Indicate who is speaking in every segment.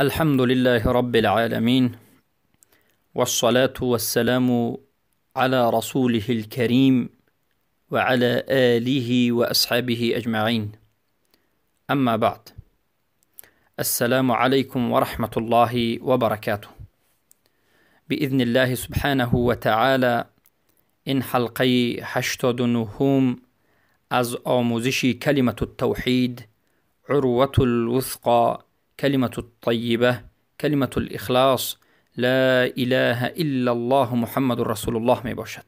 Speaker 1: الحمد لله رب العالمين، والصلاة والسلام على رسوله الكريم وعلى آله وأصحابه أجمعين. أما بعد، السلام عليكم ورحمة الله وبركاته. بإذن الله سبحانه وتعالى این حلقه 89 از آموزش کلمة التوحید، عروة الوثقى، کلمة الطیبه، کلمة الاخلاص، لا اله الا الله محمد رسول الله می باشد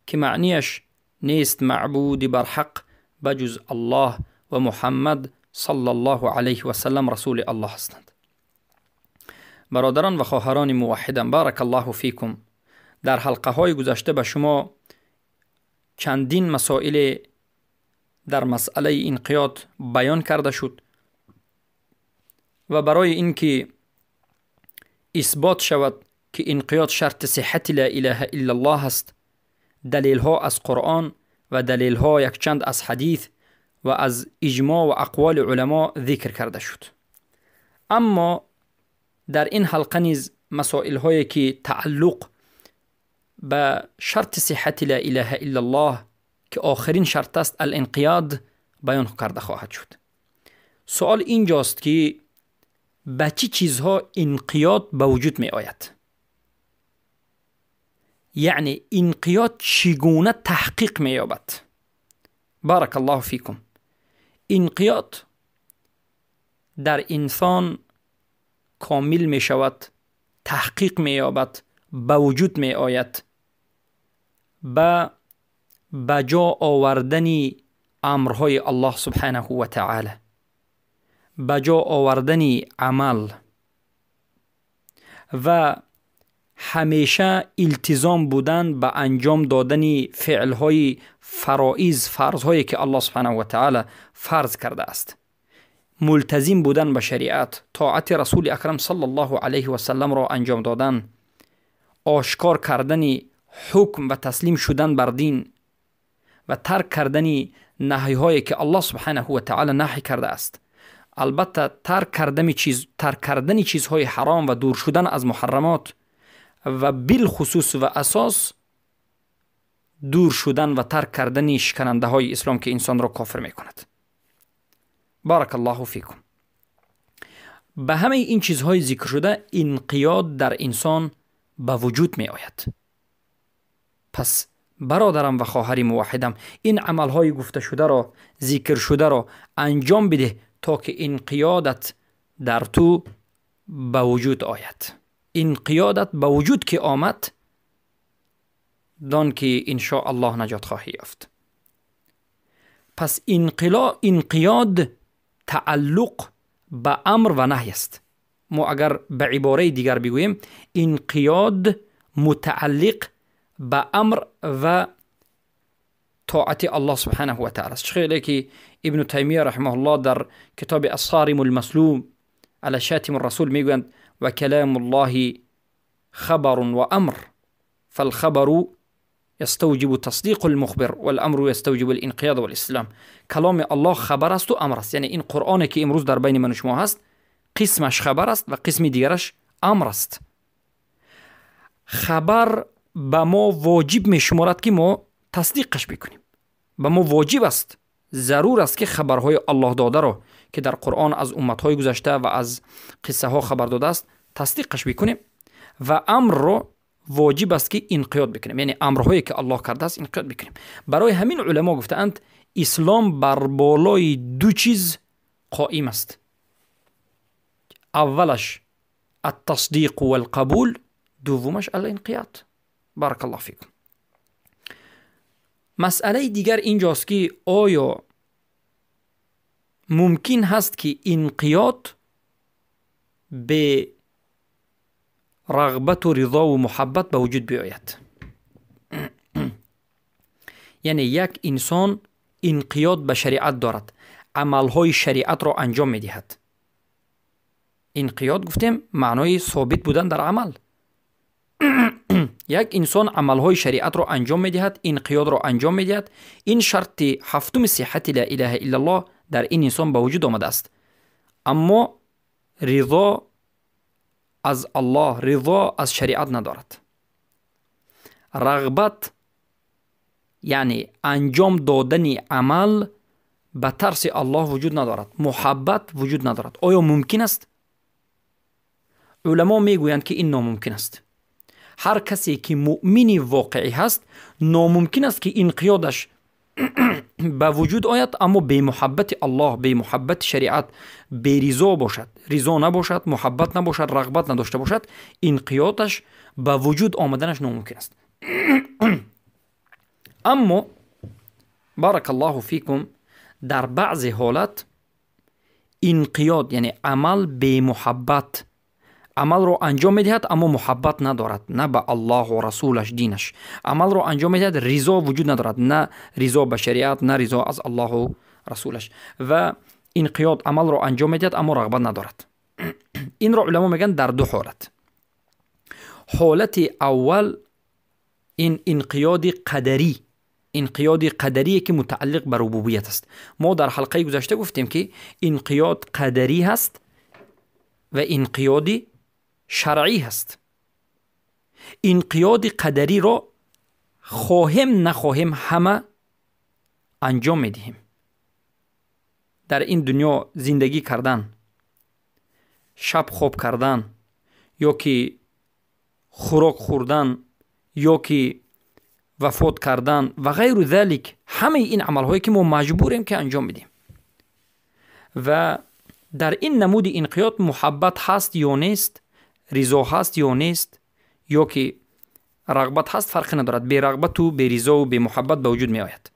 Speaker 1: که معنیش نیست معبود برحق بجز الله و محمد صلی الله علیه و سلم رسول الله هستند. برادران و خواهران موحدم، بارک الله فیکم. در حلقه های گذشته به شما چندین مسائل در مسئله انقیاد بیان کرده شد و برای اینکه اثبات شود که انقیاد شرط صحت لا اله الا الله است، دلیل ها از قرآن و دلیل ها یک چند از حدیث و از اجماع و اقوال علما ذکر کرده شد. اما در این حلقه نیز مسائل هایی که تعلق به شرط صحت لا اله الا الله که آخرین شرط است، الانقیاد، بیان کرده خواهد شد. سوال اینجاست که به چه چیزها انقیاد به وجود می آید؟ یعنی انقیاد چگونه تحقیق می یابد؟ بارک الله فیکم. انقیاد در انسان کامل می شود، تحقیق می یابد، به وجود می آید به بجا آوردن امرهای الله سبحانه و تعالی، بجا آوردن عمل و همیشه التزام بودن به انجام دادن فعلهای فرائض، فرضهایی که الله سبحانه و تعالی فرض کرده است، ملتزم بودن به شریعت، طاعت رسول اکرم صلی الله علیه و سلم را انجام دادن، آشکار کردن حکم و تسلیم شدن بر دین و ترک کردن نهی هایی که الله سبحانه و تعالی نهی کرده است. البته ترک کردن چیزهای حرام و دور شدن از محرمات و بالخصوص و اساس دور شدن و ترک کردن شکننده های اسلام که انسان را کافر میکند. بارک الله فیکم. به همه این چیزهای ذکر شده انقیاد در انسان به وجود می آید. پس برادرم و خواهر موحدم، این عملهای گفته شده را، ذکر شده را انجام بده تا که انقیادت در تو به وجود آید. انقیادت به وجود که آمد، دان که انشاء الله نجات خواهی یافت. پس انقیاد تعلق به امر و نهی است. ما اگر به عباره دیگر بگوییم، انقیاد متعلق به امر و طاعت الله سبحانه و تعالی است. خیلی که ابن تیمیه رحمه الله در کتاب الصارم المسلوم علی شاتم الرسول میگویند و کلام الله خبر و امر، فالخبر يستوجب تصدیق المخبر والامر يستوجب الانقیاد والاسلام. کلام الله خبر است و امر است. یعنی این قرآن که امروز در بین من و شما هست، قسمش خبر است و قسم دیگرش امر است. خبر به ما واجب می شمارد که ما تصدیقش بکنیم. به ما واجب است، ضرور است که خبرهای الله داده را که در قرآن از امتهای گذشته و از قصه ها خبر داده است تصدیقش بکنیم و امر را واجب است که انقیاد بکنیم، یعنی امرهایی که الله کرده است انقیاد بکنیم. برای همین علما گفتند اسلام بر بالای دو چیز قائم است. اولش التصدیق والقبول، دومش الانقیاد. بارک الله فیکم. مسئله دیگر اینجاست که آیا ممکن هست که انقیاد به رغبت و رضا و محبت به وجود بیاید؟ یعنی یک انسان انقیاد به شریعت دارد، عملهای شریعت را انجام میدهد. انقیاد گفتیم معنای ثابت بودن در عمل. یک انسان عملهای شریعت را انجام میدهد، انقیاد را انجام میدهد. این شرط هفتم صحت لا اله الا الله در این انسان به وجود آمده است. اما ризо аз Аллоҳ, ризо аз шариат надорад. Рағбат яъне анҷом додани амал ба тарси Аллоҳ вуҷуд надорад, муҳаббат вуҷуд надорад. Оё мумкин аст? Уламо мегӯянд, ки ин номумкин аст. Ҳар касе ки муъмини воқеӣ ҳаст, номумкин аст, ки инқиёдаш ба вуҷуд ояд, аммо бемуҳаббати Аллоҳ, бемуҳаббати шариат, беризо бошад, ризо набошад, муҳаббат набошад, рағбат надошта бошад, инқиёдаш ба вуҷуд омаданаш номумкин аст. Аммо баракаллоҳу фикум, дар баъзе ҳолат инқиёд, яъне амал бемуҳаббат, амалро анҷом медиҳад, аммо муҳаббат надорад на ба Аллоҳу расулаш, динаш. Амалро анҷом медиҳад, ризо вуҷуд надорад, на ризо ба шариат, на ризо аз Аллоҳу расулаш. Ва инқиёд амалро анҷом медиҳад, аммо рағбат надорад. Инро уламо мегӯянд дар ду ҳолат. Ҳолати аввал ин инқиёди қадарӣ, инқиёди қадарие ки мутааллиқ ба рубубият аст. Мо дар ҳалқаи гузашта гуфтем, ки инқиёд қадарӣ ҳаст ва инқиёди шаръӣ ҳаст. Инқиёди қадариро хоҳем нахоҳем ҳама анҷом медиҳем. Дар ин дунё зиндагӣ кардан, шаб хоб кардан, ё ки хӯрок хӯрдан, ё ки вафот кардан ва ғайру залик, ҳамаи ин амалҳое ки мо маҷбурем ки анҷом бидиҳем. Ва дар ин намуди инқиёд муҳаббат ҳаст ё нест, ризо ҳаст ё нест, ё ки рағбат ҳаст, фарқе надорад, берағбату беризову бемуҳаббат ба вуҷуд меояд.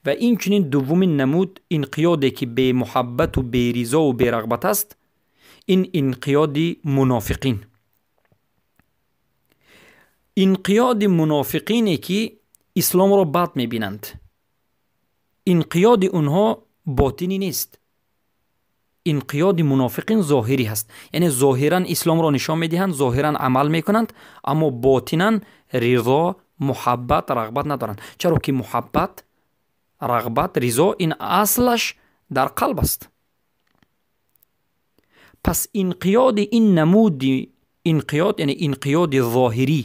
Speaker 1: Ва инчунин дуввумин намуд инқиёде ки бемуҳаббату беризову берағбат аст, ин инқиёди мунофиқин. Инқиёди мунофиқине ки исломро бад мебинанд. Инқиёди онҳо ботинӣ нест. Инқиёди мунофиқин зоҳирӣ ҳаст, яъне зоҳиран исломро нишон медиҳанд, зоҳиран амал мекунанд, аммо ботинан ризо, муҳаббат, рағбат надоранд. Чаро ки муҳаббат, рағбат, ризо ин аслаш дар қалб аст. Пас инқиёди ин намуди инқиёд, яъне инқиёди зоҳирӣ,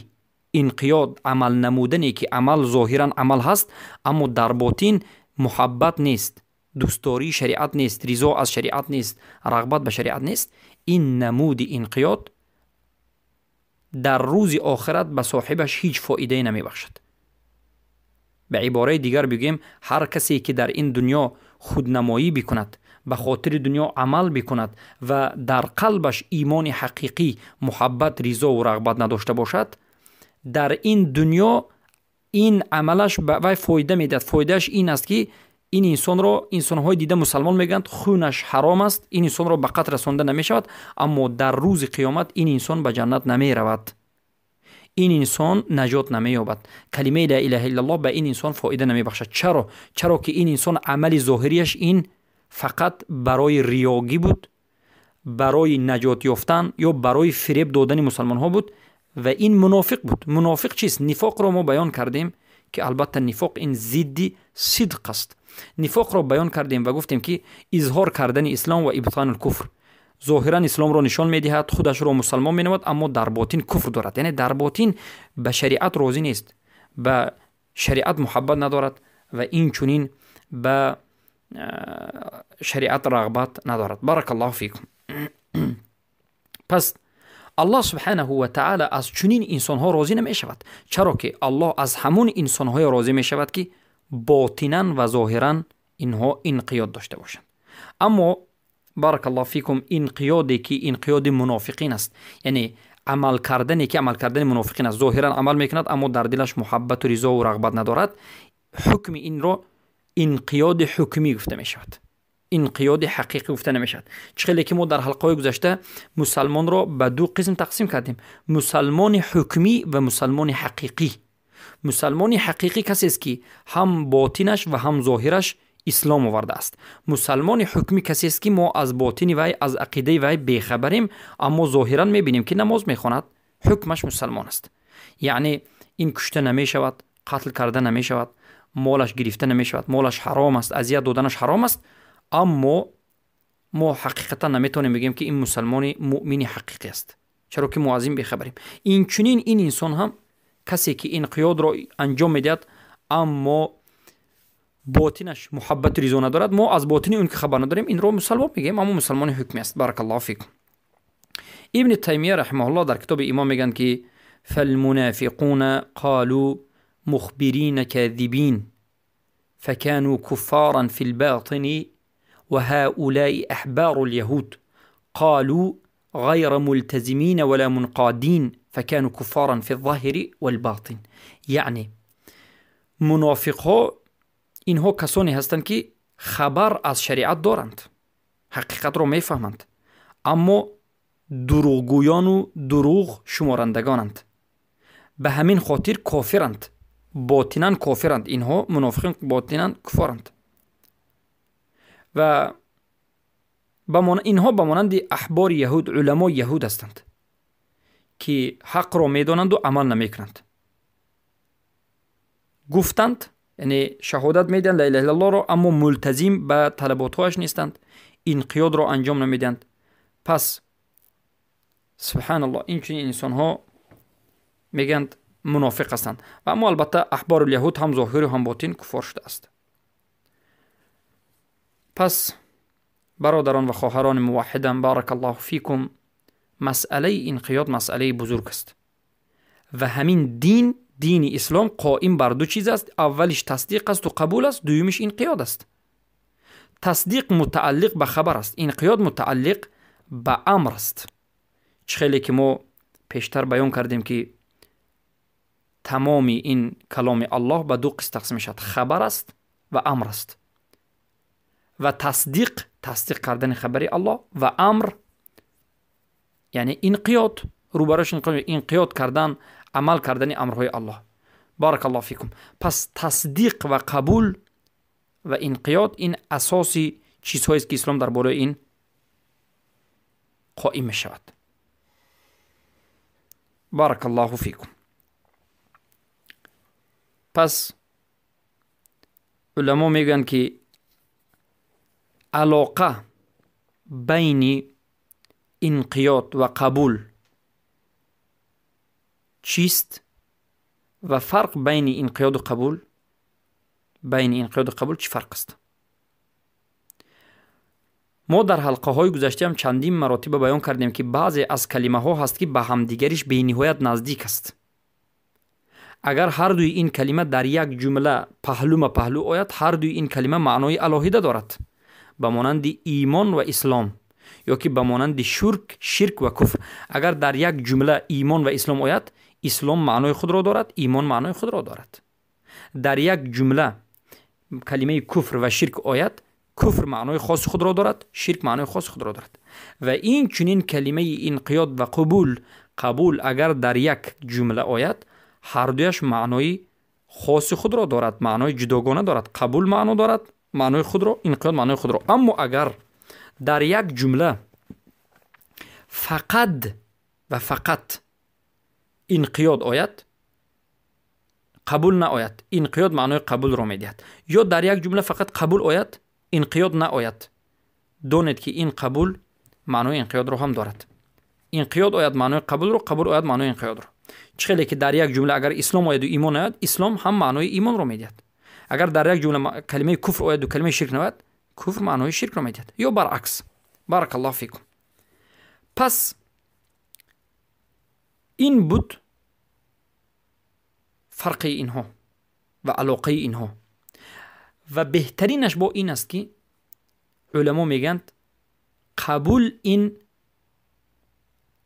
Speaker 1: инқиёд амал намудане ки амал зоҳиран амал ҳаст, аммо дар ботин муҳаббат нест, дӯстдории шариат нест, ризо аз шариат нест, рағбат ба шариат нест, ин намуди инқиёд дар рӯзи охират ба соҳибаш ҳеҷ фоидае намебахшад. Ба ибораи дигар бигӯем, ҳар касе ки дар ин дунё худнамоӣ бикунад, ба хотири дунё амал бикунад ва дар қалбаш имони ҳақиқӣ, муҳаббат, ризову рағбат надошта бошад, дар ин дунё ин амалаш ба вай фоида медиҳад. Фоидааш ин аст, ки ин инсонро инсонҳои дида мусалмон мегӯянд, хунаш ҳаром аст, ин инсонро ба қатл расонда намешавад, аммо дар рӯзи қиёмат ин инсон ба ҷаннат намеравад, ин инсон наҷот намеёбад. Калимаи ла илаҳа иллаллоҳ ба ин инсон фоида намебахшад. Чаро? Чаро ки ин инсон амали зоҳирияш ин фақат барои риёгӣ буд, барои наҷот ёфтан ё барои фиреб додани мусалмонҳо буд ва ин мунофиқ буд. Мунофиқ чист? Нифоқро мо баён кардем, ки албатта нифоқ ин зидди сидқ аст. Нифоқро баён кардем ва гуфтем, ки изҳор кардани ислом ва ибтону куфр. Зоҳиран исломро нишон медиҳад, худашро мусалмон менамояд, аммо дар ботин куфр дорад, яъне дар ботин ба шариат розӣ нест, ба шариат муҳаббат надорад ва инчунин ба шариат рағбат надорад. Баракаллоҳу фикум. Пас Аллоҳ субҳанаҳу ва таъала аз чунин инсонҳо розӣ намешавад. Чаро ки Аллоҳ аз ҳамон инсонҳое розӣ мешавад, ки ботинан ва зоҳиран инҳо инқиёд дошта бошанд. Аммо баракаллоҳу фикум, инқиёде ки инқиёди мунофиқин аст, яъне амал кардане ки амал кардани мунофиқин аст, зоҳиран амал мекунад, аммо дар дилаш муҳаббату ризову рағбат надорад, ҳукми инро инқиёди ҳукмӣ гуфта мешавад, инқиёди ҳақиқӣ гуфта намешавад. Чӣ хеле ки мо дар ҳалқаҳои гузашта мусалмонро ба ду қисм тақсим кардем: мусалмони ҳукмӣ ва мусалмони ҳақиқӣ. Мусалмони ҳақиқӣ касест, ки ҳам ботинаш ва ҳам зоҳираш ислом овардааст. Мусалмони ҳукмӣ касест, ки мо аз ботини вай, аз ақидаи вай бехабарем, аммо зоҳиран мебинем, ки намоз мехонад, ҳукмаш мусалмон аст, яъне ин кушта намешавад, қатл карда намешавад, молаш гирифта намешавад, молаш ҳаром аст, азият доданаш ҳаром аст, аммо мо ҳақиқатан наметавонем бигӯем, ки ин мусалмони муъмини ҳақиқӣ аст, чаро ки мо аз ин бехабарем. Инчунин ин инсон ҳам касе ки инқиёдро анҷом медиҳад, аммо ботинаш муҳаббату ризо надорад, мо аз ботини он ки хабар надорем, инро мусалмон мегӯем, аммо мусалмони ҳукмӣ аст. Баракаллоҳу фикум. Ибни Таймия раҳимаҳуллоҳ дар китоби Имом мегӯянд, ки فالمنافقون قالوا مخبرين كاذبين فكانوا كفارا في الباطن وهؤلاء أحبار اليهود قالوا غير ملتزمين ولا منقادين فكانوا كفارا في الظاهر والباطن. یعنی منافق ها اینها کسانی هستند که خبر از شریعت دارند، حقیقت را میفهمند، اما دروغگویان و دروغ شمارندگانند، به همین خاطر کافرند، باطنا کافرند. اینها منافقین باطنا کفارند و اینها به مانند احبار یهود، علمای یهود هستند که حق را میدانند و عمل نمیکنند. گفتند، یعنی شهادت میدن لا اله الا الله را، اما ملتزم به طلباتهایش نیستند، انقیاد را انجام نمیدند. پس سبحان الله، این چنین انسان ها میگند منافق هستند. و اما البته احبار الیهود هم ظاهر و هم باطن کفار شده است. پس برادران و خواهران موحدم، بارک الله فیکم، مسئله انقیاد مسئله بزرگ است و همین دین، دین اسلام قائم بر دو چیز است. اولش تصدیق است و قبول است، دومش انقیاد است. تصدیق متعلق به خبر است، انقیاد متعلق به امر است. چه خیلی که ما پیشتر بیان کردیم که تمام این کلام الله به دو قسم تقسیم شد، خبر است و امر است. و تصدیق، تصدیق کردن خبر الله، و امر یعنی انقیاد، روبروش انقیاد کردن، عمل کردن امرهای الله. بارک الله فیکم. پس تصدیق و قبول و انقیاد این اساسی چیزهایی است که اسلام درباره این قائم می شود. بارک الله فیکم. پس علما میگن که علاقه بین انقیاد و قبول چیست و فرق بین انقیاد و قبول، بین انقیاد و قبول چی فرق است؟ ما در حلقه های گذشته هم چندین مراتب بیان کردیم که بعضی از کلمه ها هست که به همدیگرش به نهایت نزدیک است. اگر هر دوی این کلمه در یک جمله پهلو ما پهلو آید، هر دوی این کلمه معنای علاهیده دارد، به مانند ایمان و اسلام، یا که به مانند شرک و کفر. اگر در یک جمله ایمان و اسلام آید، اسلام معنای خود را دارد، ایمان معنای خود را دارد. در یک جمله کلمه کفر و شرک آید، کفر معنای خاص خود را دارد، شرک معنای خاص خود را دارد. و این چنین کلمه انقیاد و قبول، قبول اگر در یک جمله آید، هر دویش معنای خاص خود را دارد، معنای جداگانه دارد. قبول معنا دارد، معنای خود را، انقیاد معنای خود را. اما اگر در یک جمله فقط و فقط انقیاد آید، قبول نآید، انقیاد معنای قبول را میدهد. یا در یک جمله فقط قبول آید، انقیاد نآید، دانید که این قبول معنای انقیاد را هم دارد. انقیاد آید معنای قبول را، قبول آید معنای انقیاد را. چه خیلی که در یک جمله اگر اسلام آید و ایمان آید، اسلام هم معنای ایمان را میدهد. اگر در یک جمله کلمه کفر آید و کلمه شرک نآید، کفر معنای شرک را میدهد، یا برعکس. بارک الله فیکم. پس این بود فرق اینها و علاقه اینها. و بهترینش با این است که علما میگند قبول این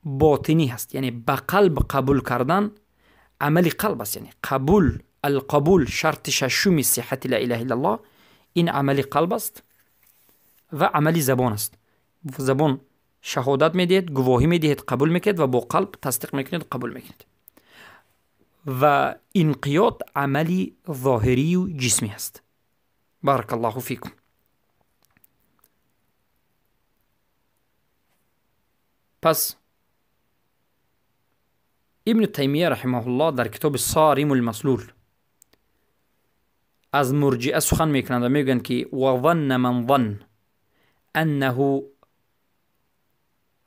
Speaker 1: باطنی هست، یعنی به قلب قبول کردن عمل قلب است. یعنی قبول، القبول شرط ششم صحت لا اله الا الله، این عمل قلب است و عمل زبان است. زبان شهادت میدهد، گواهی میدهد، قبول میکند و با قلب تصدیق میکند، قبول میکند. و انقیاد عملی ظاهری و جسمی است. بارک الله فیکم. پس ابن تیمیه رحمه الله در کتاب صارم المسلول از مرجئه سخن میکنند و میگویند که وظن من ظن أنه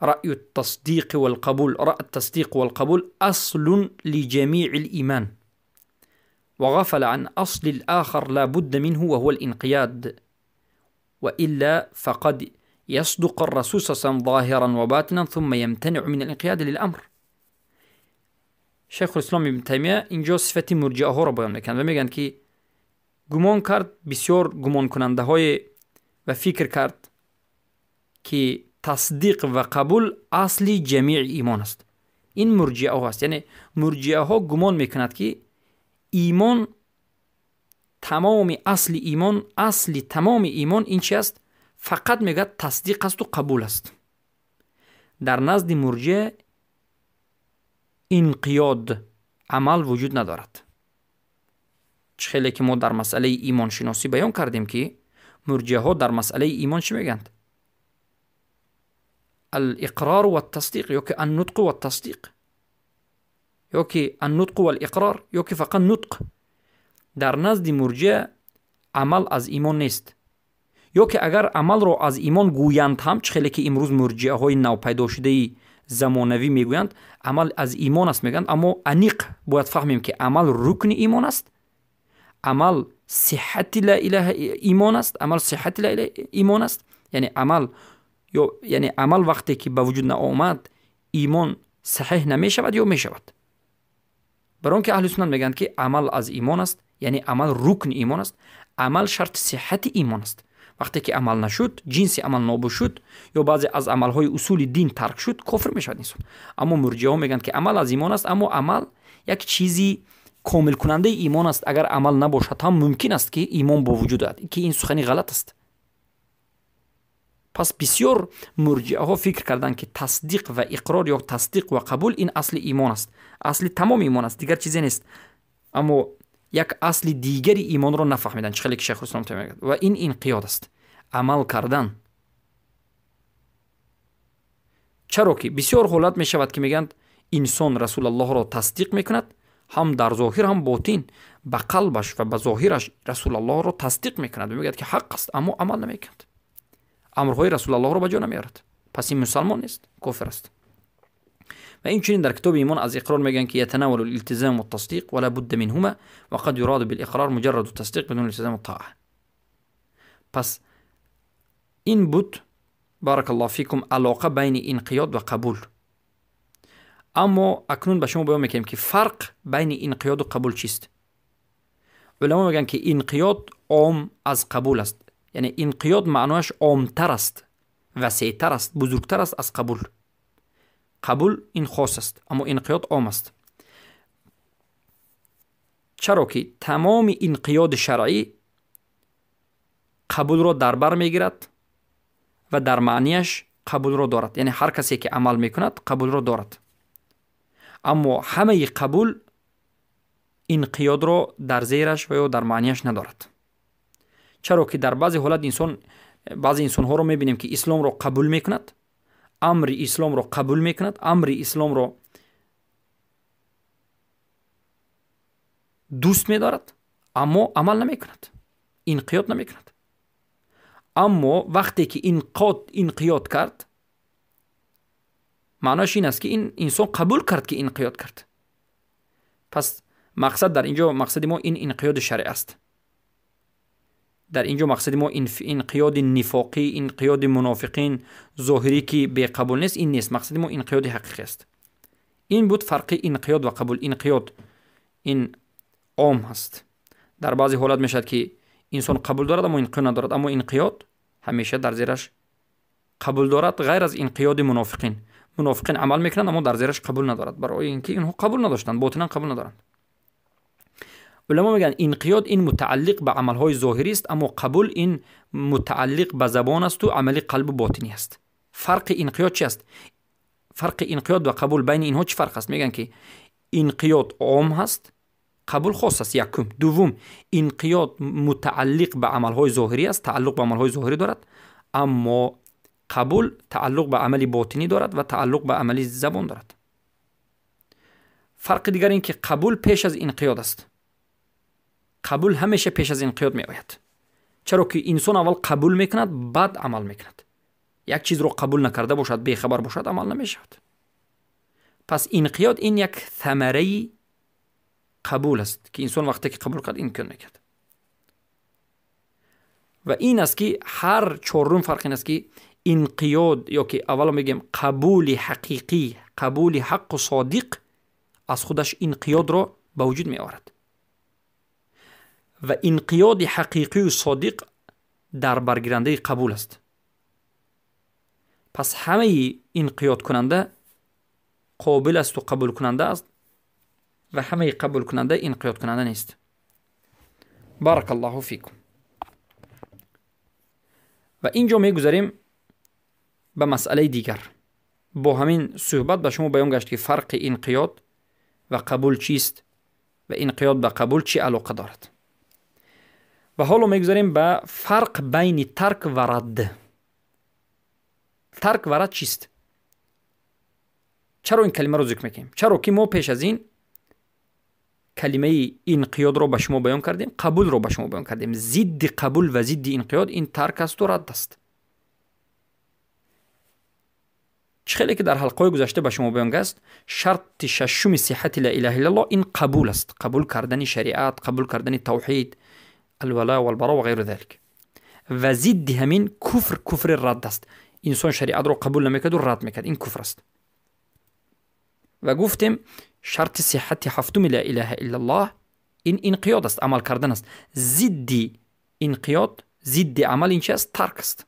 Speaker 1: رأي التصديق والقبول، رأى التصديق والقبول أصل لجميع الإيمان، وغفل عن أصل الآخر لا بد منه وهو الانقياد، وإلا فقد يصدق الرسول صلى الله عليه وسلم ظاهرا وباطنا ثم يمتنع من الانقياد للأمر. شیخ الاسلام ابن تیمیه اینجا صفت مرجئه ها را بیان میکنند و میگن که گمان کرد بسیار گمان کننده های و فکر کرد که تصدیق و قبول اصل جمیع ایمان است. این مرجئه ها است، یعنی مرجئه ها گمان میکند که ایمان تمام اصل ایمان، اصل تمام ایمان این چی است؟ فقط میگه تصدیق است و قبول است. در نزد مرجئه انقیاد عمل وجود ندارد. خیلی که ما در مسئله ایمان شناسی بیان کردیم که مرجئه ها در مسئله ایمان چی میگند؟ الاقرار و التصدیق، یا که النطق و التصدیق، یا که النطق و الاقرار، یا که فقط نطق. در نزد مرجئه عمل از ایمان نیست، یا که اگر عمل را از ایمان گویند هم، خیلی که امروز مرجئه های نو پیدا شده زمانوی میگویند عمل از ایمان است میگند، اما انیق باید فهمیم که عمل رکن ایمان است، عمل صحت لا اله ایمان است، عمل صحت لا اله ایمان است. یعنی عمل یا یعنی عمل وقتی که به وجود نآمد ایمان صحیح نمیشود یا میشود. برای که اهل سنت میگند که عمل از ایمان است، یعنی عمل رکن ایمان است، عمل شرط صحت ایمان است. وقتی که عمل نشد، جنس عمل نابود شد یا بعضی از عملهای اصول دین ترک شد، کفر میشود انسان. اما مرجئه ها میگن که عمل از ایمان است، اما عمل یک چیزی کامل کننده ایمان است. اگر عمل نباشد هم ممکن است که ایمان با وجود آید، که این سخنی غلط است. پس بسیار مرجئه ها فکر کردند که تصدیق و اقرار یا تصدیق و قبول این اصل ایمان است، اصل تمام ایمان است، دیگر چیزی نیست. اما یک اصل دیگری ایمان را نفهمیدند، چه خیلی که شیخ الاسلام میگه، و این انقیاد است، عمل کردن. چرا که بسیار حالت می شود که میگند انسان رسول الله را تصدیق میکند، هم در ظاهر هم باطن، به قلبش و به ظاهرش رسول الله را تصدیق میکند و میگه که حق است، اما عمل نمیکند، امرهای رسول الله را به جا نمیارد. پس این مسلمان نیست، کافر است. و این چنین در کتاب ایمان از اقرار میگن که یتناول الالتزام والتصدیق ولا بد منهما وقد يراد بالاقرار مجرد التصدیق بدون الالتزام والطاعه. پس این بود بارک الله فیکم علاقه بین انقیاد و قبول. اما اکنون به شما بیان میکنیم که فرق بین انقیاد و قبول چیست. علما میگن که انقیاد عام از قبول است، یعنی انقیاد معنایش عامتر است، وسیعتر است، بزرگتر است از قبول. قبول این خاص است، اما انقیاد عام است. چرا که تمام انقیاد شرعی قبول را در بر میگیرد و در معنیش قبول را دارد، یعنی هر کسی که عمل میکند قبول را دارد. اما همه قبول انقیاد را در زیرش و یا در معنیش ندارد. چرا که در بعضی حالت انسان، بعضی انسان ها را میبینیم که اسلام را قبول میکند، امر اسلام را قبول میکند، امر اسلام را دوست میدارد، اما عمل نمیکند، انقیاد نمیکند. اما وقتی که انقیاد کرد، معناش این است که این انسان قبول کرد که انقیاد کرد. پس مقصد در اینجا، مقصد ما این انقیاد شرعی است. در اینجا مقصد ما انقیاد نفاقی، انقیاد منافقین ظاهری که به قبول نیست، این نیست. مقصد ما انقیاد حقیقی است. این بود فرق انقیاد و قبول. انقیاد این عام هست، در بعضی حالت میشد که انسان قبول دارد اما انقیاد ندارد، اما انقیاد همیشه در زیرش قبول دارد، غیر از انقیاد منافقین. منافقین عمل میکنند اما در زیرش قبول ندارد، برای اینکه اینها قبول نداشتند، باطنا قبول ندارند. علما میگن انقیاد این متعلق به عملهای ظاهری است، اما قبول این متعلق به زبان است و عمل قلب و باطنی است. فرق انقیاد چی است؟ فرق انقیاد و قبول بین اینها چی فرق است؟ میگن که انقیاد عام هست، قبول خاص است، یکم. دوم، انقیاد متعلق به عملهای ظاهری است، تعلق به عملهای ظاهری دارد، اما قبول تعلق به عمل باطنی دارد و تعلق به عمل زبان دارد. فرق دیگر این که قبول پیش از انقیاد است. قبول همیشه پیش از انقیاد می آید. چرا که انسان اول قبول میکند بعد عمل میکند. Як чизро қабул накарда бошад, бехабар бошад, амал намешавад. Пас инқиёд ин як самараи қабул аст, ки инсон вақте ки қабул кард, инқиёд мекард. Ва ин аст ки ҳар чорум фарқ ин аст, ки инқиёд ё ки аввало мегӯем қабули ҳақиқӣ, қабули ҳаққу содиқ аз худаш инқиёдро ба вуҷуд меорад ва инқиёди ҳақиқию содиқ дар баргирандаи қабул аст. Пас ҳамаи инқиёдкунанда қобил асту қабулкунанда аст ва ҳамаи қабулкунанда инқиёдкунанда нест. Баракаллоҳу фикум. Ва ин ҷо мегузарем ба масъалаи дигар. Бо ҳамин суҳбат ба шумо баён гашт, ки фарқи инқиёд ва қабул чист ва инқиёд ба қабул чӣ алоқа дорад. Ва ҳоло мегузарем ба фарқ байни тарк ва радд. Тарк ва рад чист? Чаро ин калимаро зикр мекунем? Чаро ки мо пеш аз ин калимаи инқиёдро ба шумо баён кардем, қабулро ба шумо баён кардем. Зидди қабул ва зидди инқиёд ин тарк асту радд аст. Чӣ хеле ки дар ҳалқаҳои гузашта ба шумо баён гаст, шарти шашуми сиҳати ла илаҳа иллаллоҳ ин қабул аст. Қабул кардани шариат, қабул кардани тавҳид, алвала валбаро ва ғайру залик. Ва зидди ҳамин куфр, куфри радд аст. Инсон шариатро қабул намекарду рад мекард, ин куфр аст. Ва гуфтем шарти сиҳати ҳафтуми ла илаҳа иллаллоҳ ин инқиёд аст, амал кардан аст. Зидди инқиёд, зидди амал ин чи аст? Тарк аст.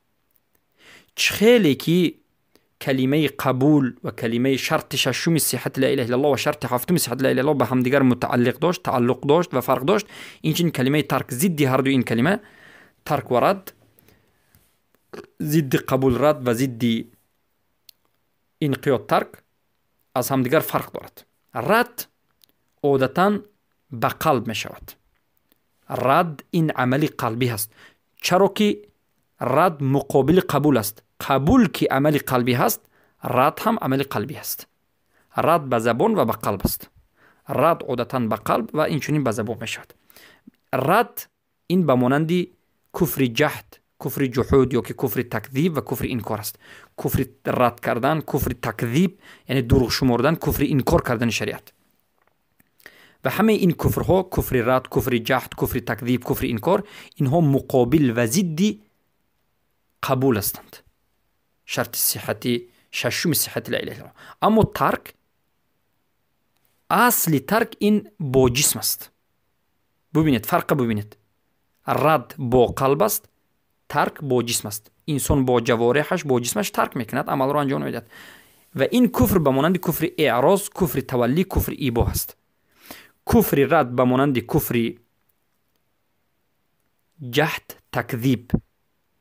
Speaker 1: Чӣ хеле ки калимаи қабул ва калимаи шарти шашуми сиҳати ла илаҳа иллаллоҳ ва шарти ҳафтуми сиҳати ла илаҳа иллаллоҳ ба ҳамдигар мутааллиқ дошт, тааллуқ дошт ва фарқ дошт, инчунин калимаи тарк зидди ҳарду ин калима, тарк ва рад, зидди қабул рад ва зидди инқиёд тарк аз ҳамдигар фарқ дорад. Рад одатан ба қалб мешавад. Рад ин амали қалбӣ ҳаст, чаро ки рад муқобили қабул аст. Қабул ки амали қалбӣ ҳаст, рад ҳам амали қалбӣ ҳаст. Рад ба забон ва ба қалб аст. Рад одатан ба қалб ва инчунин ба забон мешавад. Рад ин ба монанди куфри ҷаҳд, куфри ҷуҳуд ё ки куфри такзиб ва куфри инкор аст. Куфри рад кардан, куфри такзиб, яъне дурӯғ шумордан, куфри инкор кардани шариат. Ва ҳамаи ин куфрҳо, куфри рад, куфри ҷаҳд, куфри такзиб, куфри инкор, инҳо муқобил ва зидди қабул ҳастанд. Шарти сиҳати шашуми сиҳати ла илаҳа иллаллоҳ. Аммо тарк, асли тарк ин бо ҷисм аст. Бубинед, фарқа бубинед. Рад бо қалб аст, тарк бо ҷисм аст. Инсон бо ҷавореҳаш, бо ҷисмаш тарк мекунад, амалро анҷом намедиҳад. Ва ин куфр ба монанди куфри эъроз, куфри таваллӣ, куфри ибо ҳаст. Куфри рад ба монанди куфри ҷаҳд, такзиб,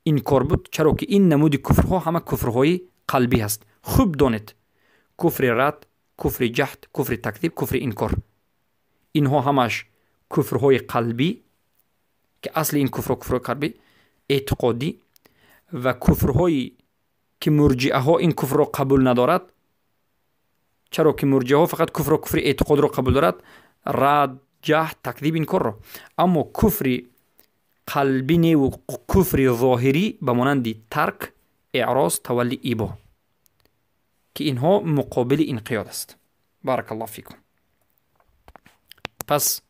Speaker 1: инкор буд, чаро ки ин намуди куфрҳо ҳама куфрҳои қалбӣ ҳаст. Хуб донед, куфри рад, куфри ҷаҳд, куфри такзиб, куфри инкор, инҳо ҳамаш куфрҳои қалбӣ, ки асли ин куфрҳо куфрҳои қалбӣ, эътиқодӣ, ва куфрҳое ки мурҷиаҳо ин куфрро қабул надорад, чаро ки мурҷиаҳо фақат куфрро, куфри эътиқодро қабул дорад, рад, ҷаҳд, такзиб, инкорро. Аммо куфри қалбӣ неву куфри зоҳирӣ ба монанди тарк, эъроз, тавалли, ибо, ки инҳо муқобили инқиёд аст. Баракаллоҳу фикум. Пас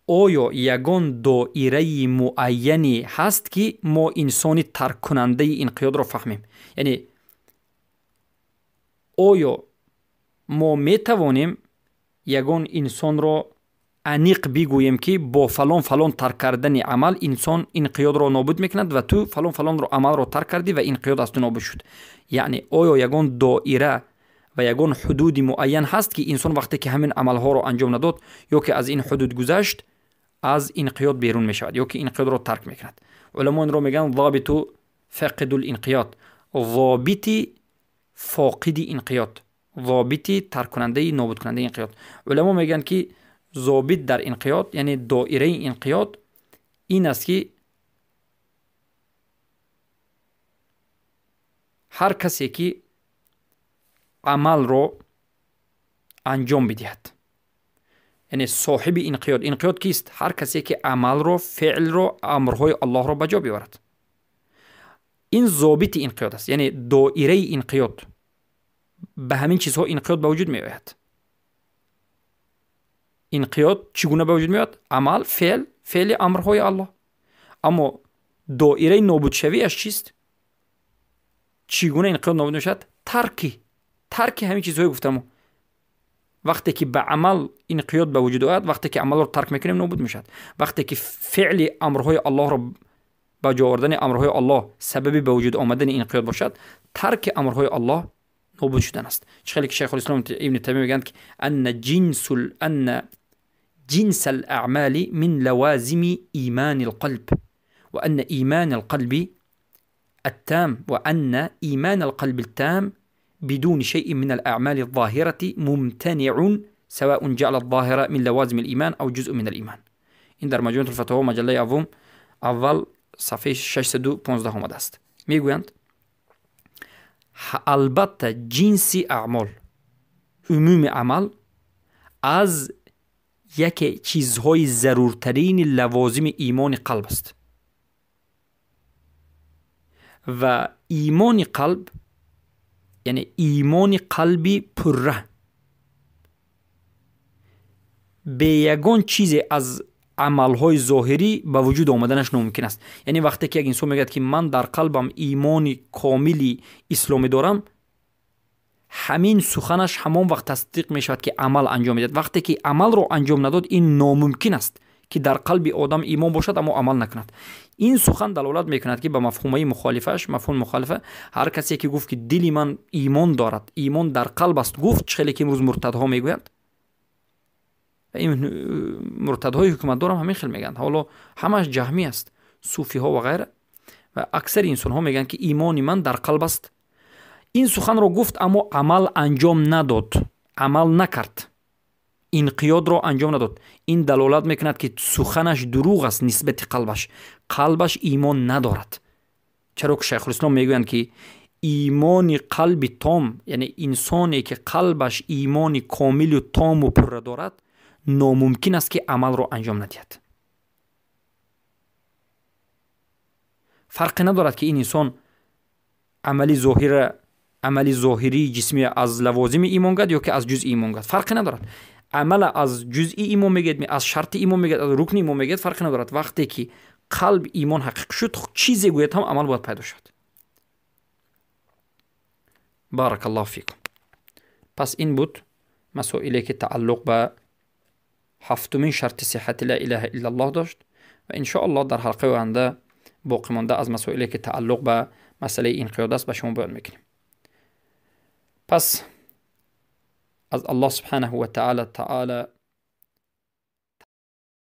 Speaker 1: оё ягон доираи муайяне ҳаст, ки мо инсони тарккунандаи инқиёдро фаҳмем? Яъне оё мо метавонем ягон инсонро аниқ бигӯем, ки бо фалон фалон тарк кардани амал инсон инқиёдро нобуд мекунад ва ту фалон фалонро амалро тарк кардӣ ва инқиёд аз ту нобуд шуд? Яъне оё ягон доира ва ягон ҳудуди муайян ҳаст, ки инсон вақте ки ҳамин амалҳоро анҷом надод ё ки аз ин ҳудуд гузашт, аз инқиёд берун мешавад ё ки инқиёдро тарк мекунад? Уламо инро мегӯянд зобиту фақидул инқиёд, зобити фоқиди инқиёд, зобити тарккунандаи нобудкунандаи инқиёд. Уламо мегӯянд, ки зобит дар инқиёд, яъне доираи инқиёд ин аст, ки ҳар касе ки амалро анҷом бидиҳад, яъне соҳиби инқиёд. Инқиёд кист? Ҳар касе ки амалро, феълро, амрҳои Аллоҳро ба ҷо биёрад. Ин зобити инқиёд аст, яъне доираи инқиёд. Ба ҳамин чизҳо инқиёд ба вуҷуд меояд. Инқиёд чӣ гуна ба вуҷуд меояд? Амал, феъл, феъли амрҳои Аллоҳ. Аммо доираи нобудшавиаш чист? Чӣ гуна инқиёд нобуд мешавад? Тарки ҳамин чизҳое гуфтамо. Вақте ки ба амал инқиёд ба вуҷуд ояд, вақте ки амалро тарк мекунем, нобуд мешавад. Вақте ки феъли амрҳои Аллоҳро ба ҷо овардани амрҳои Аллоҳ сабаби ба вуҷуд омадани инқиёд бошад, тарки амрҳои Аллоҳ нобуд шудан аст. Чӣ хеле ки Шайхулислом Ибни Таймия мегӯянд, ки анна ҷинс алаъмали мин лавазими имани алқалб ва анна имани алқалби التام وأن إيمان القلب التام بدون شيء من الأعمال الظاهرة ممتنع سواء جعل الظاهرة من لوازم الإيمان أو جزء من الإيمان. این در مجموعة الفتاوى مجله اول صفحه 615 آمده است. میگویند албатта ҷинси аъмол, умуми амал аз яке чизҳои заруртарини лавозими имони қалб аст ва имони қалб, яъне имони қалби пурра бе ягон чизе аз амалҳои зоҳирӣ ба вуҷуд омаданаш номумкин аст. Яъне вақте ки як инсон мегӯяд, ки ман дар қалбам имони комили исломӣ дорам, ҳамин суханаш ҳамон вақт тасдиқ мешавад, ки амал анҷом медиҳад. Вақте ки амалро анҷом надод, ин номумкин аст ки дар қалби одам имон бошад, аммо амал накунад. Ин сухан далолат мекунад, ки ба мафҳумаи мухолифааш, мафҳуми мухолифа, ҳар касе ки гуфт, ки дили ман имон дорад, имон дар қалб аст, гуфт, чӣ хеле ки имрӯз муртадҳо мегӯянд, ин муртадҳои ҳукуматдорам ҳамин хел мегӯянд. Ҳоло ҳамааш ҷаҳмӣ аст, суфиҳо ва ғайра. Ва аксари инсонҳо мегӯянд, ки имони ман дар қалб аст. Ин суханро гуфт, аммо амал анҷом надод, амал накард, инқиёдро анҷом надод. Ин далолат мекунад, ки суханаш дурӯғ аст нисбати қалбаш, қалбаш имон надорад. Чаро ки Шайхулислом мегӯянд, ки имони қалби том, яъне инсоне ки қалбаш имони комилу тому пурра дорад, номумкин аст, ки амалро анҷом надиҳад. Фарқе надорад, ки ин инсон амали зоҳира, амали зоҳирии ҷисмия аз лавозими имон гад ё ки аз ҷузъи имон гад, фарқе надорад. Амала аз ҷузъи имон мегӯяд, аз шарти имон мегӯяд, аз рукни имон мегӯяд, фарқе надорад. Вақте ки қалб имон ҳақиқ шуд, чизе гӯяд ҳам амал бояд пайдо шавад. Баракаллоҳу фикум. Пас ин буд масоиле, ки тааллуқ ба ҳафтумин шарти сиҳати ла илаҳа иллаллоҳ дошт ва иншоаллоҳ дар ҳалқаи оянда боқӣ монда аз масоиле, ки тааллуқ ба масъалаи инқиёд аст, ба шумо баён мекунем. Пас аз Аллоҳ субҳанаҳу ва таъала